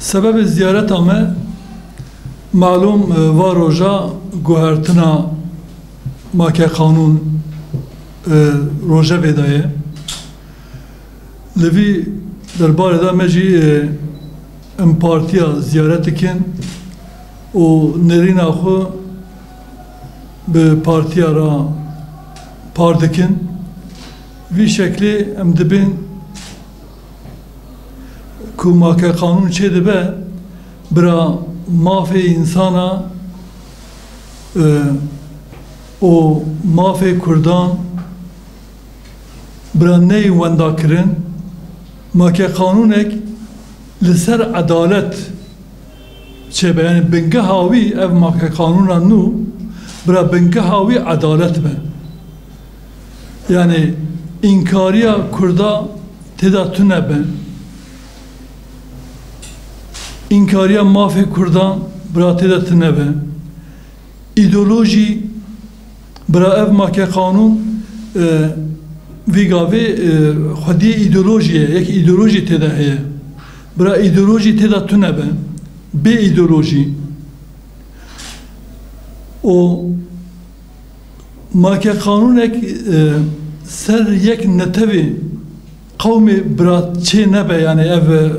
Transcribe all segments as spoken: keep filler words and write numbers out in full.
Sebebê ziyareta me, malûm, e, va roja guhertina make qanûn, e, rojevê de ye. Li vî derbarê de me jî, e, em partiya ziyaret dikin û nêrîna xwe bi partiya re par dikin. Vî şeklê em dibên ku make qanûn çêdibe, bira mafê însana, e, û mafê Kurdan bira neyê wenda kirin, make qanûnek li ser edalet çêbe. Yanî bingeha wî, ev make qanûna nû, bira bingeha wî edalet be. Yanî înkariya Kurda tê de tune be. Înkariya mafê Kurdan bira tê de tune be. Îdeolojî, bira ev make qanûn, e, vî gavê, e, xwediyê îdeolojî ye, yek îdeolojî tê de heye. Bira îdeolojî tê de tune be. Bê îdeolojî. Û make qanûnek, e, ser yek netewê qewmê bira çê nebe, yanî ev, e,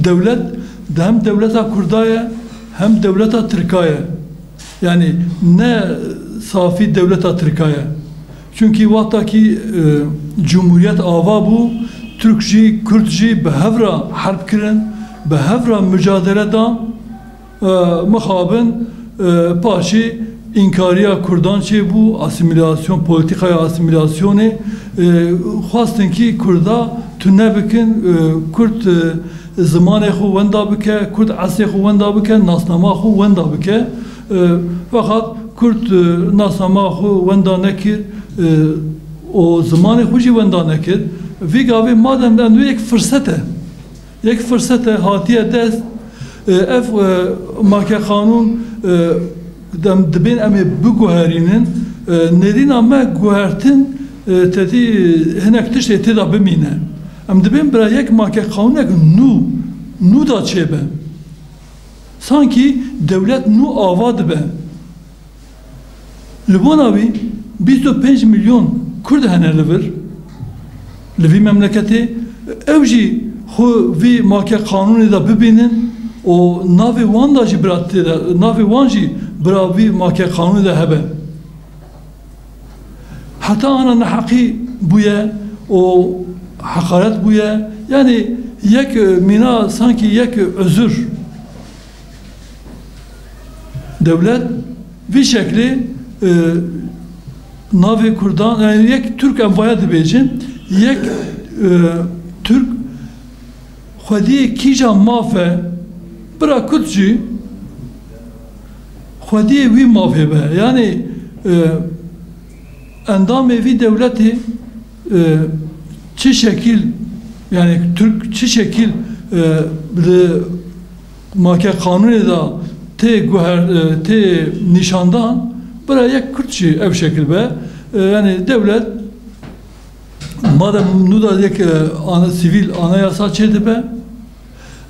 dewlet di hem dewleta Kurda ye, hem dewleta Tirka ye. Yanî ne safî dewleta Tirka ye. Çunkî wexta kî, e, cumhuriyet ava bû, Tirk jî, Kurd jî bi hev re herb kirin, bi hev re mücadele dan. E, mixabin, e, paşê înkariya Kurdan çêbû, asîmîlasyon, polîtîkaya asîmîlasyonê, e, xwestin kî Kurda tune bikin, e, Kurd, e, zimanê xwe wenda bike, Kurd eslê xwe wenda bike, nasnama xwe wenda bike. E, feqat Kurd, e, nasnama xwe wenda nekir, e, û zimanê xwe jî wenda nekir. Vî gavê madem em yek firset e. Yek firsete hatiye dest, e, ev, e, make qanûn, e, dem dibên em ê biguherînin, e, nêrîna me guhertin, e, tedî hinek tiştê tê de bimîne. Em dibên bira yek make qanûnek nû, nû da çêbe. Sankî dewlet nû ava dibe. Li bona wî bîst û pênc milyon Kurd hene li vir, li vî memleketê. Ew jî xwe vî make qanûnê de bibînin û navê wan de jî bira tê de, navê wan jî bira vî make qanûnê de hebe. Heta ana neheqî bûye û heqaret bûye. Yanî yek, e, mîna sankî yek, e, uzur. Dewlet vî şeklê, e, navê Kurdan, yani yek Türk em vaya dibêjin, yek, e, Türk xwediyê kîja maf e, bira Kurd jî xwediyê wî mafê be. Yani, e, endamê vî dewletê, e, çi şekil, yani Türk çi şekil, e, li make qanûnê de tê guher-, e, tê nîşandan, bira yek Kurd jî ev şekil be. E, yani dewlet, madem nû da yek, e, ana-, sivîl anayasa çêdibe,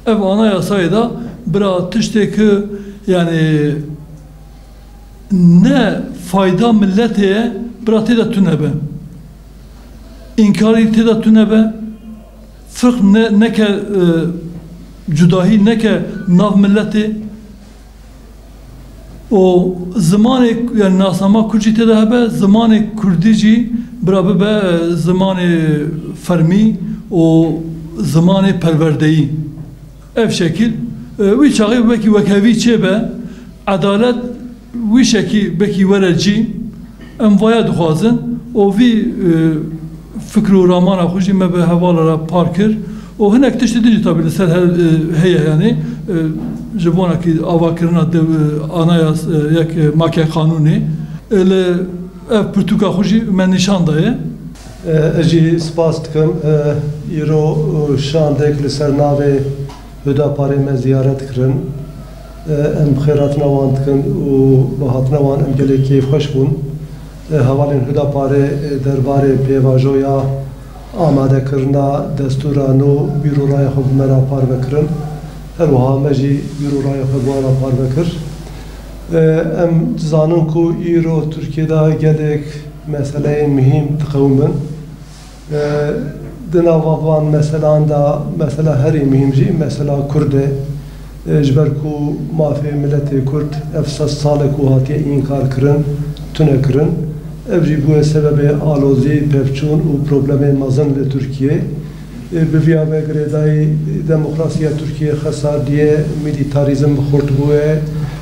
ev anayasayê de bira tiştê ki, yani ne fayda milletê ye, bira tê de tune be. Înkarî tê de tune be. Firq ne, neke, e, cudahî neke nav milletê. Û zimanê, yani nasnama Kurd jî tê de hebe, zimanê Kurdî jî bira bibe, e, zimanê fermî û zimanê perwerdeyî. Ev şekil, e, wî çaxê wekî wekhevî çêbe, edalet wî şekî bekî were cî, em vaya dixwazin û vî, e, fikr û ramana xwe jî me bi hevala re par kir û hinek tiştê din jî tabî li ser he-, e, heye, yanî, e, ji bona kî avakirina dew-, e, anayas-, e, yek, e, make qanûnê, e, li ev pirtûka xwe jî me nîşan daye. E, ez jî spas dikim. E, îro, e, şandek li ser navê Hudaparê me ziyaret kirin. Em bi xêr hatina wan dikin û bi hatina wan em gelek kêfxweş bûn. Hevalên Hudaparê derbarê pêvajoya amadekirina destûra nû bîr û raya xwe bi me re parve kirin. Her wiha me jî bîr û raya xwe bi wan re parve kir. Em dizanin ku îro Tirkiye de gelek meseleyên mihîm diqewimin. E, di nava van meselan de mesela herî muhîm jî mesela Kurd e. E, ji ber ku mafê miletê Kurd ev sed sal e ku hatiye înkar kirin, tune kirin. Ev jî bûye sebebê alozî, pevçûn û problemê mezin li Tirkiyê. E, bi viya ve girêdayî demokrasiya Tirkiyê xesarandiye, milîtarîzm bi xurt bûye,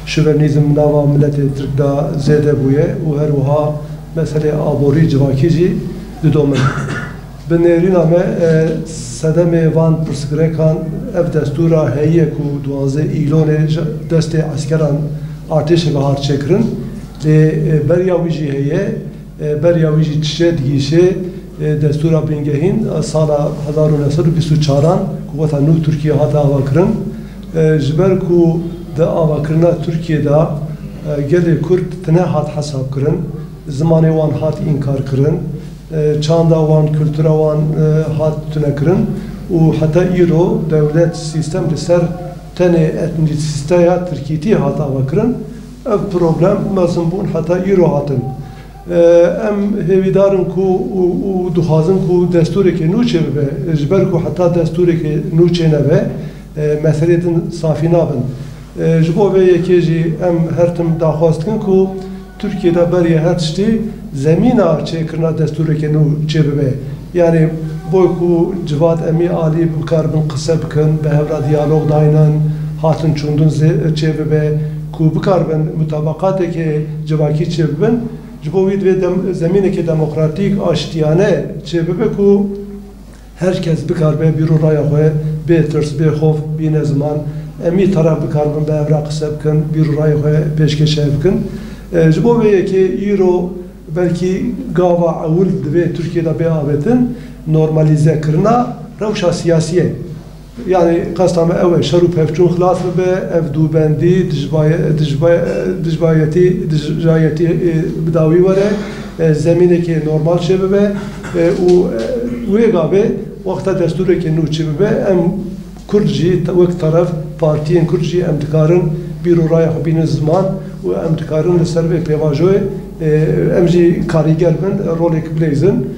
şovenîzm nava miletê Tirk de zêde bûye û her wiha meselê aborî civakî jî didomin. Bi nêrîna me, e, sedemê van pirsgirekan ev destûra heyî ye ku duwazdeh Îlonê ji destê eskeran artêşê ve hat çêkirin. Lê, e, beriya wî jî heye, e, beriya wî jî tiştê digihîşê, e, destûra bingehîn, e, sala hezar û neh sed û bîst û çaran ku weta nû Tirkiye hate avakirin. E, ji ber ku di avakirina Tirkiye de, e, gelê Kurd tine hat hesabkirin, zimanê wan hat înkarkirin, e, çanda wan, kultura wan, e, hat tunekirin û heta îro dewlet, sîstem li ser tenê etnîsîteya tirkîtî hat avakirin. Ev problem mezin bûn heta îro hatin. E, em hêvîdar in ku û, û dixwazin ku destûrekê nû çêbibe, ji ber ku heta destûrekê nû çênebe, e, meselê din safî nabin. E, ji bo vê yekê jî em her tim daxwaz dikin ku Tirkiye de beriya her tiştî zemîna çêkirina destûrekê nû çêbibe. Yanî bo ku civat Emî Alî bikaribin qise bikin, bi hev re diyalog daynin, hatin çûndin zê-, çêbibe, ku bikaribin mutabaqateke civakî çêbibin, ji bo wî divê dem-, zemîneke demokratîk, aştiyane çêbibe ku her kes bikaribe bîr û raya xwe bê tirs, bê xof bîne ziman. Emî teref bikaribin bi hev re qise bikin, bîr û raya xwe pêşkêş hev bikin. E, ji bo vê yekê îro belkî gava ewil divê Tirkiye de bê avêtin, normalîzekirina rewşa siyasî ye. Yanî qesta me ew e, şer û pevçûn xilas bibe, ev dûbendî, dijbaye-, dijbaye-, dijbayetî, dijayetî, e, bi dawî were, e, zemînekê normal çêbibe, e, û, e, wê gavê wexta destûrekê nû çêbibe, em Kurd jî te-, wek teref, partiyên Kurd jî em dikarin bîr û raya xwe bînin ziman û em dikarin li ser vê pêvajoyê, e, em jî karîger bin, rolek bileyzin.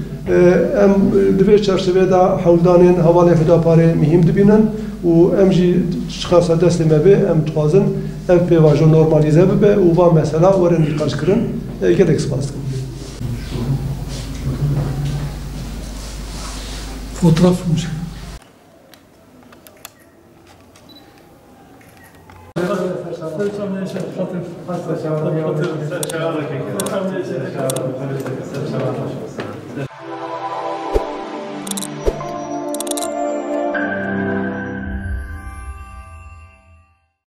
Em di vê çerçevê de hewldanên hevalê Hudaparê muhîm dibînin û em jî çiqasa destê me bê, em dixwazin ev pêvajo normalîze bibe û va mesela were nîqaşkirin. Gelek spas dikim. Fotoğraf mı?